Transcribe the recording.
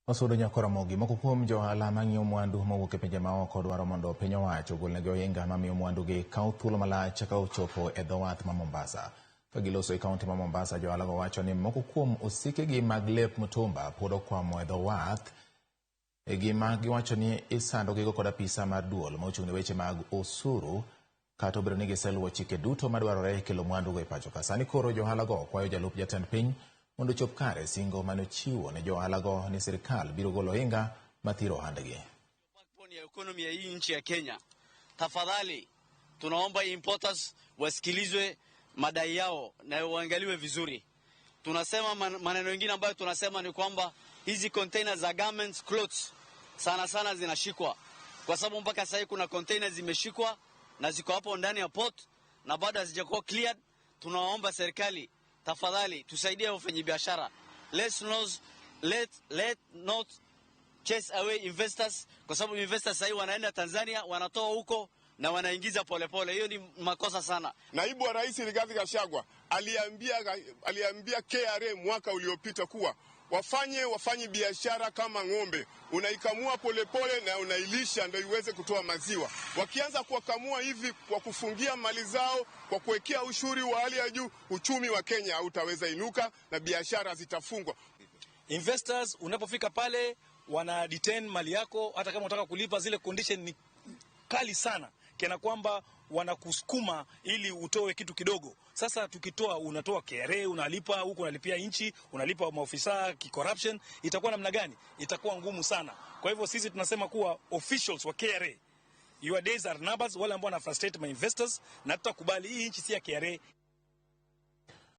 Osudo Nyakoromogi, moko kuom johala mang'iewo mwandu mowuok e pinje maoko dwaro mondo piny owacho ogolnegi ohinga mamiyo mwandugi kawo thuolo malach ka ochopo e dho wath ma Mombasa. Ka giloso e kaunti ma Mombasa, johalago wacho ni moko kuom osikegi mag lep mtumba pod okwamo e dho wath e gima giwacho ni isandogigo kod apisa mar duol ma ochung' ne weche mag osuru kata obedo ni giseluwo chike duto madwarore e kelo mwandugo e pacho ka. Sani koro johalago kwayo jalup jatend piny mondo ochop kare singo mane ochiwo ne johalago ni sirikal biro golo ohinga mathiro ohandgi. Backbone ya economy ya hii nchi ya Kenya. Tafadhali tunaomba importers wasikilizwe madai yao na waangaliwe vizuri. Tunasema maneno mengine ambayo tunasema ni kwamba hizi container za garments clothes sana sana zinashikwa, kwa sababu mpaka sasa hivi kuna container zimeshikwa na ziko hapo ndani ya port na bado hazijakuwa cleared. Tunaomba serikali tafadhali tusaidie wafanyabiashara. Let's not, let not chase away investors, kwa sababu investors sasa wanaenda Tanzania wanatoa huko na wanaingiza polepole. Hiyo ni makosa sana. Naibu wa Rais Rigathi Gachagua aliambia KRA mwaka uliopita kuwa wafanye biashara kama ng'ombe, unaikamua polepole na unailisha ndio iweze kutoa maziwa. Wakianza kuwakamua hivi kwa kufungia mali zao, kwa kuwekea ushuru wa hali ya juu, uchumi wa Kenya hautaweza inuka na biashara zitafungwa. Investors unapofika pale wana detain mali yako, hata kama unataka kulipa, zile condition ni kali sana kiasi kwamba wanakusukuma ili utoe kitu kidogo. Sasa tukitoa, unatoa KRA, unalipa huku, unalipia nchi, unalipa maofisa ki corruption, itakuwa namna gani? Itakuwa ngumu sana. Kwa hivyo sisi tunasema kuwa officials wa KRA, your days are numbered, wale ambao wana frustrate ma investors, na tutakubali hii nchi si ya KRA.